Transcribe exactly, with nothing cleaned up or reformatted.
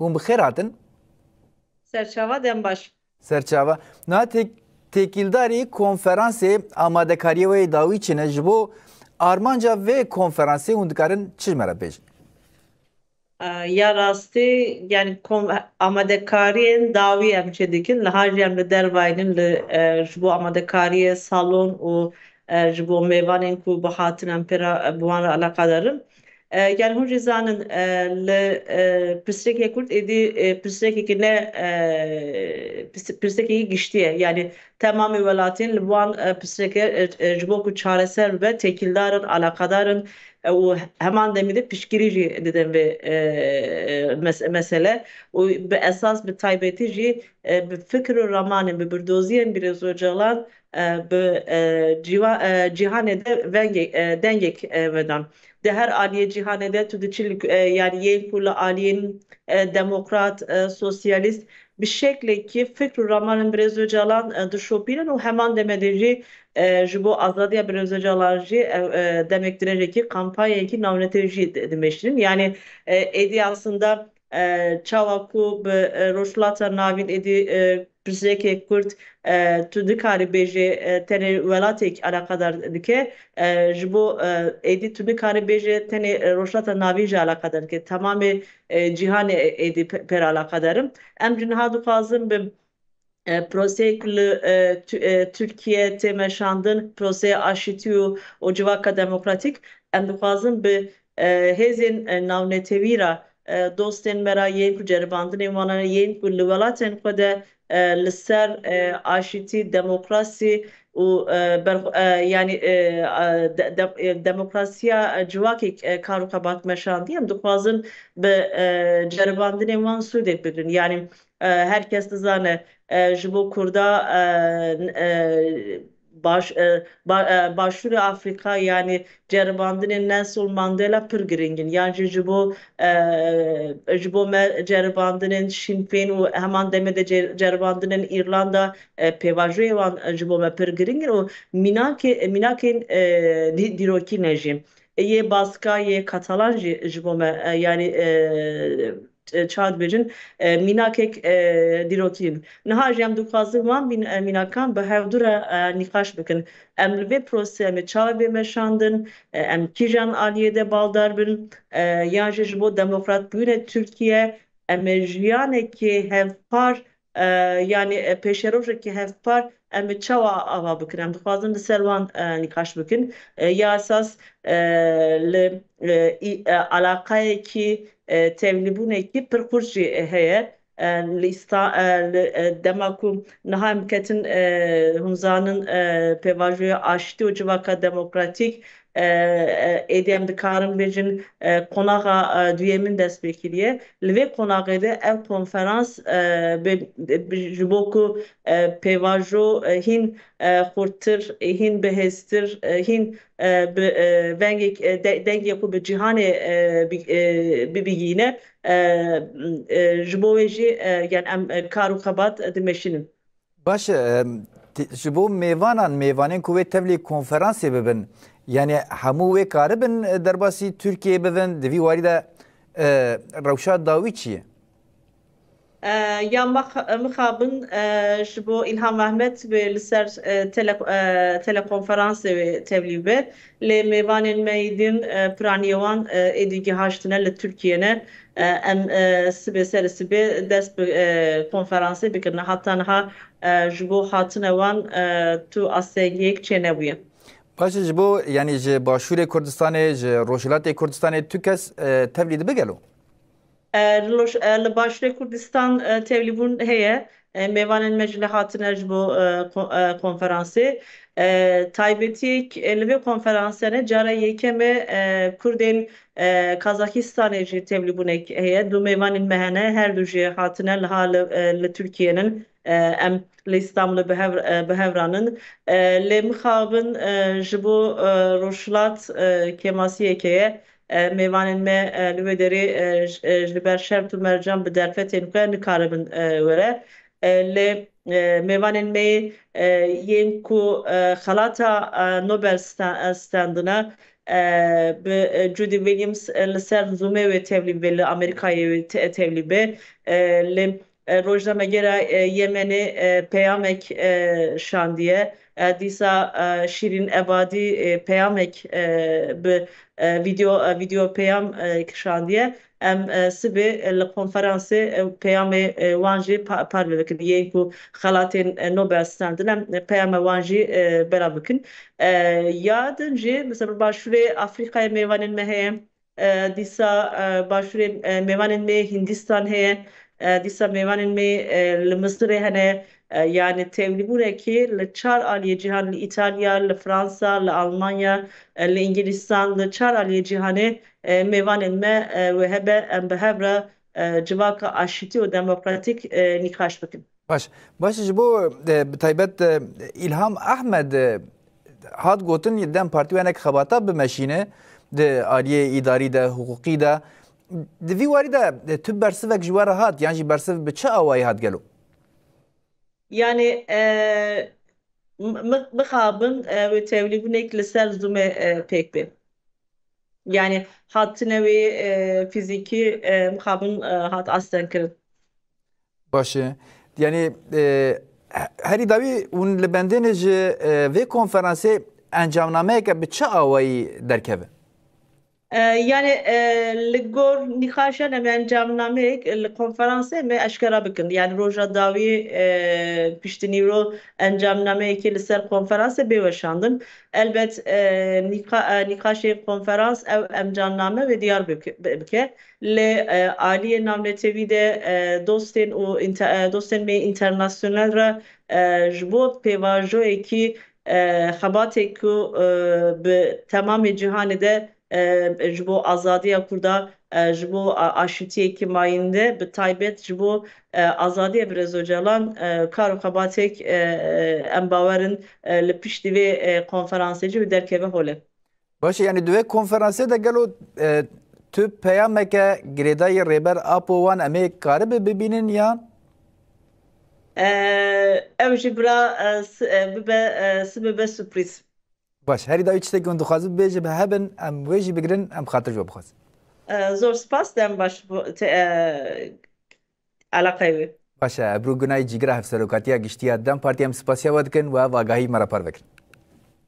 Hûn bi xêr hatin. Serçava dem baş. Serçava. Na têk-, têkildarî konferansê amadekariyê we yê dawî çi ne? Ji bo armanca vê konferansê hûn dikarin çi ji me re bêjin? E, ya rastî, yani kom-, amadekariyên dawî em çê dikin, niha jî em li dervayî nin, li, e, ji bo amadekariyê salon û, e, ji bo mêvanên ku bi hatin em pê re, bi wan re eleqedar in. E, yani hûn jî zanin, e, li, e, pirsgirêkê Kurd êdî, e, pirsgirêkekî ne, e, pirs-, pirsgirêkekî giştî ye. Yani temamê welatên li wan, e, pirsgirêkê, e, e, ji bo ku çareser bibe, têkildar in, eleqedar in, e, û heman demê de piştgirî jî didin vê, e, e, mes-, mesele. Û bi esas, bi taybetî jî, e, bi fikr û ramanên, bi birdoziyên Birêz Ocalan, e, bi, e, cîwa-, e, cîhanê de vengê-, e, dengek, e, vedan. Di her aliyê cîhanê de tu diçî li, e, yani yên ku li aliyên, e, demokrat, e, sosyalîst bi şeklekî fikr û ramanên Birêz Ocalan, e, dişopînin û heman demê de jî, e, ji bo azadiya Birêz Ocalan jî, e, e, demek dirêjekî kampanyayekî navnetewî jî di-, dimeşînin. Yani, e, êdî aslında, e, çawa ku bi, e, Rojhilata Navîn êdî, e, pirsgirêkê Kurd, e, tu nikarî bêjê, e, tenê welatek eleqedar dike, e, ji bo, e, êdî tu nikarî bêjê tenê, e, Rojhilata Navîn jî eleqedar dike. Temamê, e, cîhanê êdî pe-, pê re eleqedar in. Em jî niha dixwazin bi, e, proseyê ku li, e, Tu-, e, Tirkiye tê meşandin, proseyê aşîtî û, û civaka demokratîk, em dixwazin bi, e, hêzên, e, navnetewî re, e, dostên me re yên ku ceribandinên wan hene, yên ku li welatên xwe de, e, li ser, e, aşîtî, demokrasî û, e, ber-, e, yani, e, e, de-, de-, e, demokrasiya, e, civakê, e, kar û xebat meşandiye. Em dixwazin bi, e, ceribandinên wan sûdê bigrin. Yani, e, her kes dizane, e, ji bo Kurda, e, e, baş, e, ba-, e, Başûrê Afrîka, yani ceribandinên Nelson Mandela pir giring in. Yan jî ji bo, e, ji bo me ceribandinên Sinn Féin û heman demê de ce-, ceribandinên Îrlanda, e, pêvajoyê wan, e, ji bo me pir giring in û mînakê-, mînakên, e, dî-, dîrokî ne jî. Yê Baska, yê Katalan jî ji bo me, e, yani, e, e, çawa dibêjin, e, mînakek, e, dîrokî in. Niha jî em dixwazin wan mîn-, e, mînakan bi hevdu re, e, nîqaş bikin. Em li vê proseyê em ê çawa bê meşandin, e, em kîjan aliyê de baldar bin, e, yan jî ji bo demokratbûyînê Tirkiye, em ê jiyanekê hevpar, e, yani, e, pêşerojekê hevpar em ê çawa ava bikin? Em dixwazin li ser wan, e, nîqaş bikin. E, ya esas, e, li, e, î-, e, alaqayekî, e, tevlîbûnekî pir xurt jî heye. E, li Îsta-, e, li, e, dema ku niha em ketin, e, hûn zanin, e, pêvajoya aştî û civaka demokratîk, e, e, êdî em dikarin bêjin, e, qonaxa, e, duyemîn dest pê kiriye. Li vê qonaxê de ev konferans, e, bi, bi, ji bo ku, e, pêvajo, e, hîn, e, xurttir, e, hîn bihêztir, e, hîn, e, bi, e, vengek, e, de-, dengê xwe bi cîhanê, e, bi, e, bibigîne, e, e, ji bo wê jî, e, yani em, e, kar û xebat dimeşînin. Baş e, em, ti-, ji bo mêvanan, mêvanên ku wê tevlî konferansê bibin, yani hemû wê karibin, e, derbasî Tirkiyeyê bibin, di vî warî de, e, rewşa dawî çi ye? E, ya mex-, mixabin, e, ji bo Îlham Mehmet wê li ser, e, tele-, e, telekonferansê wê tevlî be. Lê mêvanên me yê din, e, piraniyê wan, e, êdî gihaştine li Tirkiye ne. E, em, e, sibê ser sibê dest bi, e, konferansê bikirin. Heta niha, e, ji bo hatine wan, e, tu astengiyek çênebûye. Baş e, ji bo, yani ji Başûrê Kurdistanê, ji Rojhilatê Kurdistanê tu kes, e, tevlî dibe gelo? E, li Roj-, e, li Başûrê Kurdistan, e, tevlîbûn heye. E, mêvanên me jî lê hatine ji bo, e, ko-, e, konferansê. E, taybetiyek, e, li vê konferansê ne cara yekem e, e, Kurdên, e, Kazakistanê jî tevlîbûnek heye. Du mêvanên me hene, her du jî hatine, niha li, e, li Tirkiye nin. E, em li Îstanbulê bi hev, e, bi hev re nin. E, lê mixabin, e, ji bo, e, Rojhilat, e, kêmasiyek heye. E, mêvanên me, e, li wê derê, e, j-, e, ji ber şert û mercan bi derfetên xwe nikaribin, e, were. E, lê, e, mêvanên me, e, yên ku, e, xelata, e, Nobel sta-, e, standine, e, bi, e, Judy Williams, e, li ser Zoomê wê tevlî be, li Amerîkayê wê te-, tevlî be. E, li, e, rojnamegera, e, Yemenê, e, peyamek, e, şandiye. E, dîsa, e, Şîrîn Ebadî, e, peyamek, e, bi, e, video, e, video peyam, e, kişandiye. Em, e, sibê, e, li konferansê, e, peyamê, e, wan jî pa-, parve bikin. Yên ku xelatên, e, Nobel stendin, em, e, peyama wan jî, e, belav bikin. E, ya din jî, mesela, Başûrê Afrîkayê mêvanên me heye. E, dîsa, e, Başûrê, e, mêvanên me Hindistan heye. E, dîsa mêvanên me, e, li Misirê hene. E, yani tevlîbûnekî li çar aliyê cîhan, li Îtalya, li Fransa, li Almanya, e, li Îngilîstan, li çar aliyê cîhanê, e, mêvanên me, e, wê hebe em bi hev re, e, civaka aşîtî û demokratîk, e, nîqaş bikin. Baş, baş ji bo, e, bi taybet, e, Îlham Ehmed, e, hat gotin, DEM Partî wê hinek xebata bimeşîne di aliyê îdarî de, hiqûqî de. Di vî warî de, e, tu bersivek ji we re hat, yan jî bersiv bi çi awayî hat gelo? Yani, e, m-, m-, mixabin, e, wê tevlîbûnek li ser Zoomê, e, pêk be. Yani hatine wê, e, fîzîkî, e, mixabin, e, hat astengkirin. Baş e. Yani, e, he-, herî dawî hûn li bendê ne ji, e, vê konferansê encamnameyeke bi çi awayî derkeve? E, yani, e, li gor nîqaşan em encamnameyek li konferansê me eşkera bikin. Yani roja dawî, e, piştî nîro encamnameyekê li ser konferansê bê weşandin. Elbet, e, nîqa-, e, nîqaşê konferans ew encamname wê diyar bike, bi-, bike. Lê, e, aliyê navnetewî de, e, dostên û inte-, e, dostên me internasyonel re, e, ji bo pêvajoyekî, e, xebatê ku, e, bi temamê cîhanê de, e, ji bo azadiya Kurda, e, ji bo a-, aşîtiyekî mayînde, bi taybet ji bo, e, azadiya Birêz Ocalan, e, kar û xebatêk, e, e, em bawer in, e, li piştî vê, e, konferansê jî wê derkeve holê. Baş e, yani di wê konferansê de gelo, e, tu peyameke girêdayî Rêber Apo wan em ê karibe bibînin yan? E, ew jî bira, e, s-, e, bibe, e, sibe be surprîz. Baş, herî dawî tiştekî hûn dixwazin bibêje, bi hebin, em wê jî bigirin, em xatir ji we bixwazin. E, zor spas, dem baş bo te, e, eleqeyê wê. Baş e, Ebru Gunay, Cîgira Hevserokatiya Giştî ya DEM Partî, em spasiya we dikin, we ev agahî me re parve kirin.